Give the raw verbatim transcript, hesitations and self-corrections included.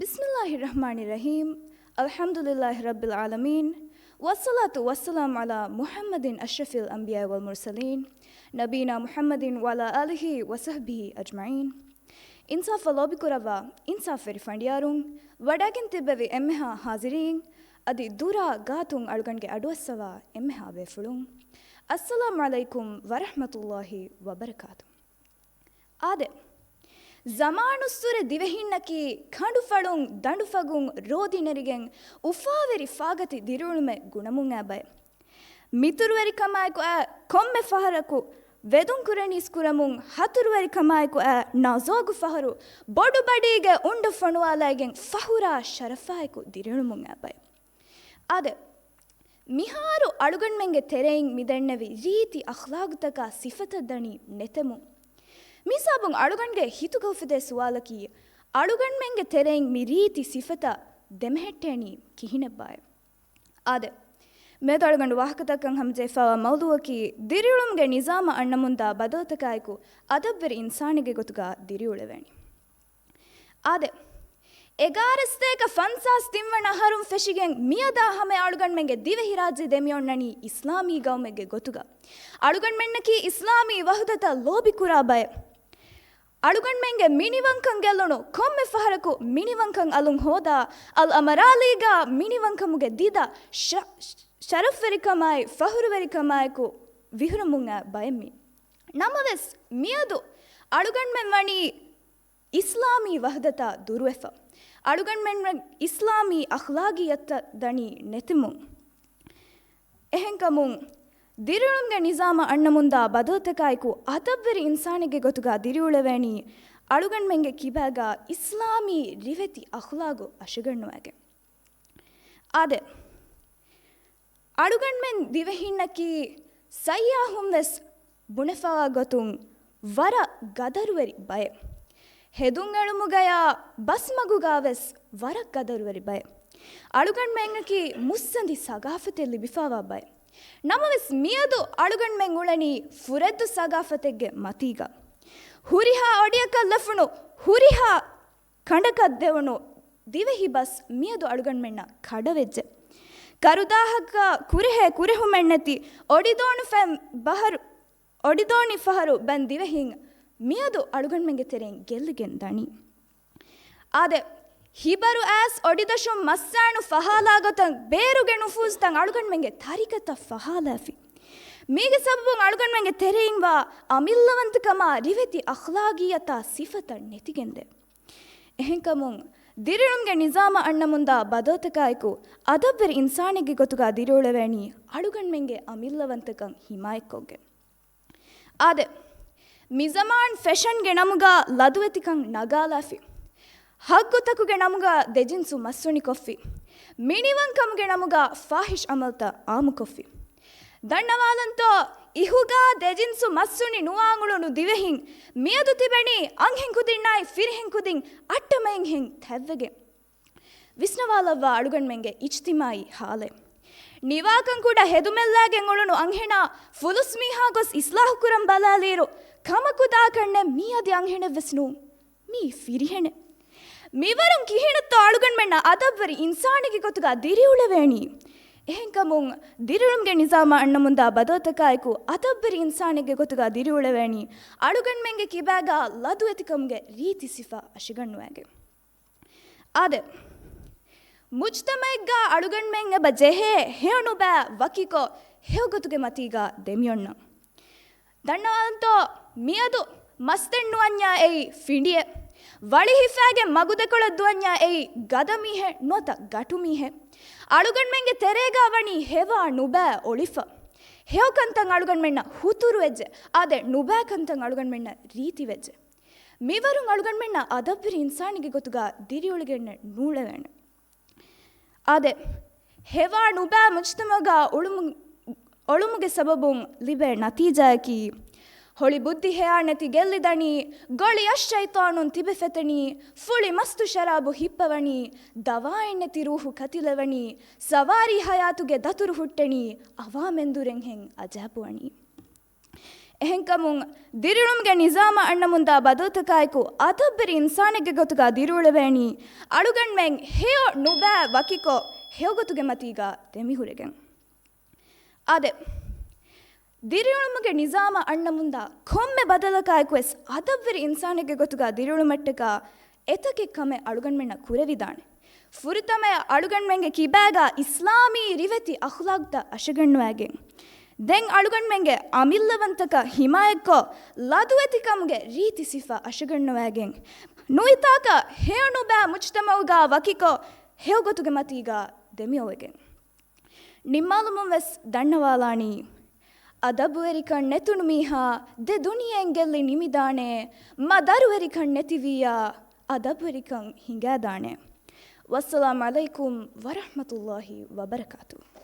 بسم الله الرحمن الرحيم. الحمد لله رب العالمين. والصلاة والسلام على محمد أشرف الأنبياء والمرسلين، نبينا محمد وعلى آله وصحبه أجمعين. އިންސާފަށް ލޯބިކުރައްވާ އިންސާފްވެރި ފަނޑިޔާރުން، ވަޑައިގެން ތިއްބެވި އެންމެހާ ޙާޟިރީން، އަދި ދުރާ ގާތުން އަޅުގަނޑުގެ އަޑުއައްސަވާ އެންމެހާ ބޭފުޅުން، އައްސަލާމު ޢަލައިކުމް ވަރަޙްމަތުﷲި ވަބަރަކާތު. އާދެ، ޒަމާނުއްސުރެ ދިވެހިންނަކީ ކަނޑުފަޅުން ދަނޑުފަގުން ރޯދި ނެރިގެން އުފާވެރި ފާގަތި ދިރިއުޅުމެއް ގުނަމުން އައި ބައެއް. މިތުރުވެރިކަމާއެކު އައި ކޮންމެ ފަހަރަކު ވެދުން ކުރަނީސް ކުރަމުން، ހަތުރުވެރިކަމާއެކު އައި ނާޒޯގު ފަހަރު ބޮޑު ބަޑީގެ އުނޑަށް ފޮނުވާލައިގެން ފަހުރާ ޝަރަފާއެކު ދިރިއުޅުމުން އައި ބައެއް. އާދެ، މިހާރު އަޅުގަނޑުމެންގެ ތެރެއިން މި ދެންނެވި ރީތި އަޚްލާގުތަކާ ސިފަތައް ދަނީ ނެތެމުން. މިހިސާބުން އަޅުގަނޑުގެ ހިތުގަ އުފެދޭ ސުވާލަކީ، އަޅުގަނޑުމެންގެ ތެރެއިން މި ރީތި ސިފަތައް ދެމެހެއްޓޭނީ ކިހިނެއްބާއޭ؟ އާދެ، މިއަދު އަޅުގަނޑު ވާހަކަދައްކަން ހަމަޖެހިފައިވާ މައުޟޫއަކީ، ދިރިއުޅުމުގެ ނިޒާމަށް އަންނަމުންދާ ބަދަލުތަކާއެކު އަދަބުވެރި އިންސާނެއްގެ ގޮތުގަ ދިރިއުޅެވޭނީ. އާދެ، އެގާރަސްތޭކަ ފަންސާސް ތިންވަނަ އަހަރުން ފެށިގެން މިއަދާ ހަމަޔަށް އަޅުގަނޑުމެންގެ ދިވެހިރާއްޖެ ދެމިއޮންނަނީ އިސްލާމީ ގައުމެއްގެ ގޮތުގަ. އަޅުގަނޑުމެންނަކީ އިސްލާމީ ވަޙުދަތަށް ލޯބިކުރާ ބައެއް. އަޅުގަނޑުމެންގެ މިނިވަންކަން ގެއްލުނު ކޮންމެ ފަހަރަކު މިނިވަންކަން އަލުން ހޯދާ، އަލް އަމަރާލީގާ މިނިވަންކަމުގެ ދިދަ ޝަ-، ޝަރަފްވެރިކަމާއި ފަހުރުވެރިކަމާއެކު ވިހުރަމުން އައި ބައެއް މީ. ނަމަވެސް، މިއަދު އަޅުގަނޑުމެން ވަނީ އިސްލާމީ ވަޙްދަތާ ދުރުވެފަ، އަޅުގަނޑުމެން އިސްލާމީ އަޚްލާގިއްޔަތުތައް ދަނީ ނެތިމުން. އެހެންކަމުން، ދިރިއުޅުމުގެ ނިޒާމަށް އަންނަމުންދާ ބަދަލުތަކާއެކު އަދަބުވެރި އިންސާނެއްގެ ގޮތުގަ ދިރިއުޅެވޭނީ އަޅުގަނޑުމެންގެ ކިބާގަ އިސްލާމީ ރިވެތި އަޚްލާގު އަށަގަންނުވައިގެން. އާދެ، އަޅުގަނޑުމެން ދިވެހިންނަކީ ސައްޔާހުން ވެސް ބުނެފައިވާ ގޮތުން ވަރަށް ގަދަރުވެރި ބައެއް. ހެދުން އެޅުމުގަޔާ ބަސްމަގުގާ ވެސް ވަރަށް ގަދަރުވެރި ބައެއް. އަޅުގަނޑުމެންނަކީ މުއްސަނދި ސަގާފަތެއް ލިބިފައިވާ ބައެއް. ނަމަވެސް، މިއަދު އަޅުގަނޑުމެން އުޅެނީ ފުރެއްދު ސަގާފަތެއްގެ މަތީގަ. ހުރިހާ އޮޑިއަކަށް ލެފުނު، ހުރިހާ ކަނޑަކަށް ދެވުނު ދިވެހި ބަސް މިއަދު އަޅުގަނޑުމެންނަށް ކަޑަވެއްޖެ. ކަރުދާހަކަށް ކުރެހޭ ކުރެހުމެއްނެތި އޮޑިދޯނި ފެން ބަހަރު، އޮޑިދޯނި ފަހަރު ބަން ދިވެހިން މިއަދު އަޅުގަނޑުމެންގެ ތެރެއިން ގެއްލިގެން ދަނީ. އާދެ، ހިބަރު އައިސް އޮޑިދަށުން މައްސާނު ފަހާލާ ގޮތަށް ބޭރުގެ ނުފޫޒުތައް އަޅުގަނޑުމެންގެ ތަރިކަތައް ފަހާލާފި. މީގެ ސަބަބުން އަޅުގަނޑުމެންގެ ތެރެއިންވާ އަމިއްލަވަންތަކަމާ ރިވެތި އަޚްލާގިއްޔަތާ ސިފަތައް ނެތިގެންދޭ. އެހެންކަމުން، ދިރިއުޅުމުގެ ނިޒާމަށް އަންނަމުންދާ ބަދަލުތަކާއެކު، އަދަބުވެރި އިންސާނެއްގެ ގޮތުގަ ދިރިއުޅެވޭނީ އަޅުގަނޑުމެންގެ އަމިއްލަވަންތަކަން ހިމާޔަތްކޮށްގެން. އާދެ، މިޒަމާން ފެޝަންގެ ނަމުގަ ލަދުވެތިކަން ނަގާލާފި، ހައްގުތަކުގެ ނަމުގަ ދެޖިންސު މަސްވުނިކޮށްފި، މިނިވަންކަމުގެ ނަމުގަ ފާހިޝް އަމަލްތައް އާއްމުކޮށްފި. ދަންނަވާލަންތޯ، އިހުގަ ދެޖިންސު މަސްވުނި ނުވާން އުޅުނު ދިވެހިން މިއަދު ތިބެނީ އަންހެން ކުދިންނާއި ފިރިހެން ކުދިން އައްޓަމައިންހެން ތެއްވެގެން. ވިސްނަވާލައްވާ އަޅުގަނޑުމެންގެ އިޖްތިމާއީ ހާލެއް. ނިވާކަން ކުޑަ ހެދުމެއްލާގެން އުޅުނު އަންހެނާ ފުލުސް މީހާ ގޮސް އިސްލާހު ކުރަން ބަލާލިއިރު، ކަމަކު ދާކަންނެއް މީ އަދި އަންހެނެއްވެސް ނޫން. މީ ފިރިހެނެއް. މިވަރުން ކިހިނެއްތޯ އަޅުގަނޑުމެންނަށް އަދަބުވެރި އިންސާނެއްގެ ގޮތުގަ ދިރިއުޅެވޭނީ؟ އެހެންކަމުން، ދިރިއުޅުމުގެ ނިޒާމަށް އަންނަމުންދާ ބަދަލުތަކާއެކު، އަދަބުވެރި އިންސާނެއްގެ ގޮތުގަ ދިރިއުޅެވޭނީ އަޅުގަނޑުމެންގެ ކިބާގަ ލަދުވެތިކަމުގެ ރީތި ސިފަ އަށަގަންނުވައިގެން. އާދެ، މުޖްތަމައެއްގަ އަޅުގަނޑުމެން އެބަ ޖެހޭ ހެޔޮ ނުބައި ވަކިކޮށް، ހެޔޮ ގޮތުގެ މަތީގަ ދެމިއޮންނަން. ދަންނަވާންތޯ، މިއަދު މަސްދެން ނުވަންޏާ އެއީ ފިނޑިއެއް، ވަޅި ހިފާގެން މަގުދެކޮޅަށް ދުވަންޏާ އެއީ ގަދަމީހެއް ނުވަތަ ގަޓުމީހެއް. އަޅުގަނޑުމެންގެ ތެރޭގަ ވަނީ ހެވާ ނުބައި އޮޅިފަ. ހެޔޮ ކަންތައް އަޅުގަނޑުމެންނަށް ހުތުރުވެއްޖެ. އާދެ، ނުބައި ކަންތައް އަޅުގަނޑުމެންނަށް ރީތިވެއްޖެ. މިވަރުން އަޅުގަނޑުމެންނަށް އަދަބުވެރި އިންސާނެއްގެ ގޮތުގަ ދިރިއުޅިގެންނެއް ނޫޅެވޭނެ. އާދެ، ހެވާ ނުބައި މުޖްތަމަޢުގަ އުޅުމު-، އޮޅުމުގެ ސަބަބުން ލިބޭ ނަތީޖާއަކީ، ހޮޅި ބުއްދި ހެޔާ ނެތި ގެއްލިދަނީ، ގޮޅިއަށް ޝައިޠާނުން ތިބެފެތެނީ، ފުޅި މަސްތު ޝަރާބު ހިއްޕަވަނީ، ދަވާއެއް ނެތި ރޫޙު ކަތިލެވަނީ، ސަވާރީ ހަޔާތުގެ ދަތުރު ހުއްޓެނީ، އަވާމެންދުރެއްހެން އަޖާބުވަނީ. އެހެންކަމުން، ދިރިއުޅުމުގެ ނިޒާމަށް އަންނަމުންދާ ބަދަލުތަކާއެކު، އަދަބުވެރި އިންސާނެއްގެ ގޮތުގަ ދިރިއުޅެވޭނީ، އަޅުގަނޑުމެން ހެޔޮ ނުބައި ވަކިކޮށް، ހެޔޮގޮތުގެ މަތީގަ ދެމިހުރެގެން. އާދެ، ދިރިއުޅުމުގެ ނިޒާމަށް އަންނަމުންދާ ކޮންމެ ބަދަލަކާއެކުވެސް، އަދަބުވެރި އިންސާނެއްގެ ގޮތުގަ ދިރިއުޅުމަށްޓަކާ، އެތަކެއް ކަމެއް އަޅުގަނޑުމެންނަށް ކުރެވިދާނެ. ފުރަތަމަޔަށް އަޅުގަނޑުމެންގެ ކިބާގަ އިސްލާމީ ރިވެތި އަޚްލާޤްތައް އަށަގަންނަވައިގެން، ދެން އަޅުގަނޑުމެންގެ އަމިއްލަވަންތަކަށް ހިމާޔަތްކޮށް، ލަދުވެތިކަމުގެ ރީތި ސިފަ އަށަގަންނަވައިގެން، ނުވިތާކަށް ހެޔޮނުބައި މުޖްތަމަޢުގަ ވަކިކޮށް، ހެޔޮގޮތުގެ މަތީގަ ދެމިއޮވެގެން. ނިންމާލުމުން ވެސް ދަންނަވާލާނީ، އަދަބުވެރިކަން ނެތުނު މީހާ ދެ ދުނިޔެއިން ގެއްލި ނިމިދާނެ، މަ ދަރުވެރިކަން ނެތިވިއްޔާ އަދަބުވެރިކަން ހިނގާދާނެ. ވައްސަލާމް ޢަލައިކުމް ވަރަޙްމަތުﷲ ވަބަރަކާތުހު.